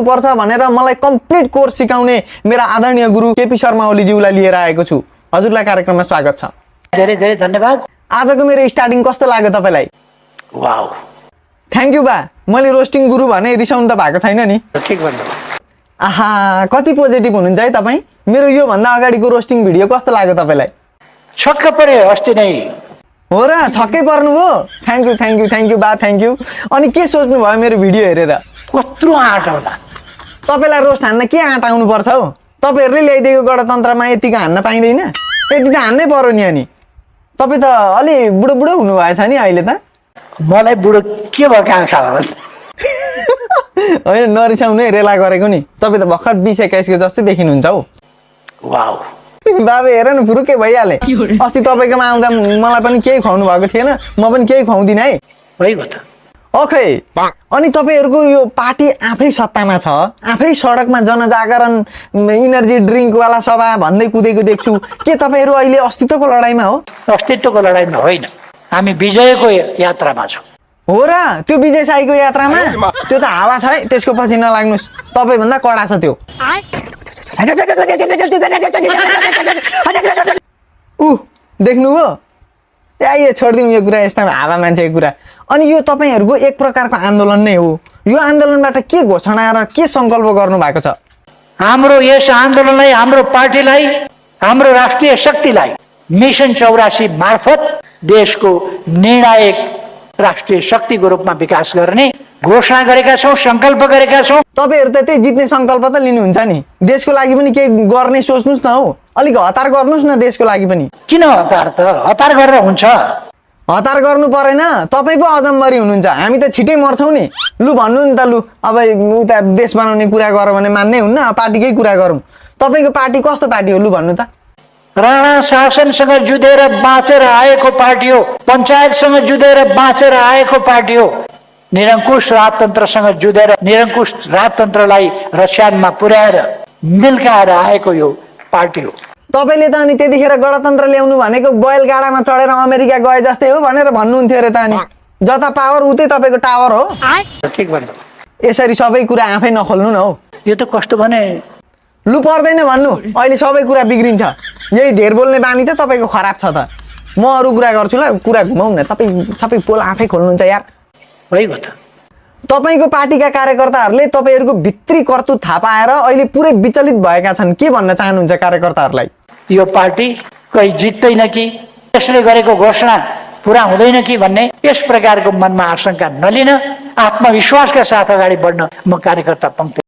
गर्नुपर्छ भनेर मलाई कम्प्लिट कोर्स सिकाउने मेरा आदरणीय गुरु केपी शर्मा ओलीज्यूलाई लिएर आएको छु। हजुरलाई कार्यक्रममा स्वागत छ। धेरै धेरै धन्यवाद। आजको मेरो स्टार्टिङ कस्तो लाग्यो तपाईलाई? वाउ, थ्याङ्क यू बा। मैले रोस्टिङ गुरु भने रिसाउनु त भएको छैन नि? ठिक भन्नु। आहा, कति पोजिटिभ हुनुहुन्छ है तपाईँ। मेरो योभन्दा अगाडिको रोस्टिङ भिडियो कस्तो लाग्यो तपाईँलाई? छक्क पर्यो अस्ति नै। हो र, छक्कै पर्नुभयो? थ्याङ्क यू बा, थ्याङ्क यू। अनि के सोच्नु भयो मेरो भिडियो हेरेर? कत्रो आँट होला। तपाईँलाई रोस्ट हान्न के आँट आउनुपर्छ हौ? तपाईँहरूले ल्याइदिएको गणतन्त्रमा यतिको हान्न पाइँदैन? यति त हान्नै पर्यो नि। अनि तपाईँ त अलि बुढो बुढो हुनुभएछ नि अहिले त। मलाई बुढो के भएको आँखा होला? होइन, नरिसाउनु है, रेला गरेको नि। तपाईँ त भर्खर 20-21 जस्तै देखिनुहुन्छ हौ। वाउ, बाबे हेर न, फुरुक्कै भइहाले। अस्ति तपाईँकोमा आउँदा मलाई पनि केही खुवाउनु भएको थिएन, म पनि केही खुवाउँदिनँ है। भइगयो त। ओके, अनि तपाईँहरूको यो पार्टी आफै सत्तामा छ, आफै सडकमा जनजागरण इनर्जी ड्रिङ्कवाला सभा भन्दै कुदेको देख्छु। के तपाईँहरू अहिले अस्तित्वको लडाइँमा हो? अस्तित्वको लडाइँमा होइन, हामी विजयको यात्रामा छौँ। हो र, त्यो विजय साईको यात्रामा? त्यो त हावा छ है, त्यसको पछि नलाग्नुहोस्। तपाईँभन्दा कडा छ त्यो। देख्नुभयो? ए छोडिदिउँ यो कुरा, यस्ता हावा मान्छेको कुरा। अनि यो तपाईँहरूको एक प्रकारको आन्दोलन नै हो। यो आन्दोलनबाट के घोषणा र के सङ्कल्प गर्नु भएको छ? हाम्रो यस आन्दोलनलाई, हाम्रो पार्टीलाई, हाम्रो राष्ट्रिय शक्तिलाई मिसन 84 मार्फत देशको निर्णायक राष्ट्रिय शक्तिको रूपमा विकास गर्ने घोषणा गरेका छौँ, सङ्कल्प गरेका छौँ। तपाईँहरू त त्यही जित्ने सङ्कल्प त लिनुहुन्छ नि। देशको लागि पनि केही गर्ने सोच्नुहोस् न हौ। अलिक हतार गर्नुहोस् न देशको लागि पनि। किन हतार त? हतार गरेर हुन्छ? हतार गर्नु परेन। तपाईँ पो अजम्बरी हुनुहुन्छ। हामी त छिटै मर्छौँ नि। लु भन्नु नि त, लु अब उता देश बनाउने कुरा गरौँ भने मान्नै हुन्न। पार्टीकै कुरा गरौँ। तपाईँको पार्टी कस्तो पार्टी हो लु भन्नु त? राणा शासनसँग जुधेर बाँचेर आएको पार्टी हो। पञ्चायतसँग जुधेर बाँचेर आएको पार्टी हो। निरङ्कुश राजतन्त्रसँग जुधेर निरङ्कुश राजतन्त्रलाई रस्यानमा पुर्याएर मिल्काएर आएको यो पार्टी हो। तपाईँले त अनि त्यतिखेर गणतन्त्र ल्याउनु भनेको बैलगाडामा चढेर अमेरिका गए जस्तै हो भनेर भन्नुहुन्थ्यो अरे त। अनि जता पावर उतै तपाईँको टावर हो। ठिक भन्नु। यसरी सबै कुरा आफै नखोल्नु न हौ। यो त कस्तो भने? लु पर्दैन भन्नु, अहिले सबै कुरा बिग्रिन्छ। यही धेर बोल्ने बानी त तपाईँको खराब छ त। म अरू कुरा गर्छु ल, कुरा घुमाउँ न। तपाईँ सबै पोल आफै खोल्नुहुन्छ यार। भइगयो त। तपाईँको पार्टीका कार्यकर्ताहरूले तपाईँहरूको भित्री कर्तुत थाहा पाएर अहिले पुरै विचलित भएका छन्। के भन्न चाहनुहुन्छ कार्यकर्ताहरूलाई? यो पार्टी कहीँ जित्दैन कि, यसले गरेको घोषणा पुरा हुँदैन कि भन्ने यस प्रकारको मनमा आशंका नलिन आत्मविश्वासका साथ अगाडि बढ्न म कार्यकर्ता पङ्क्ति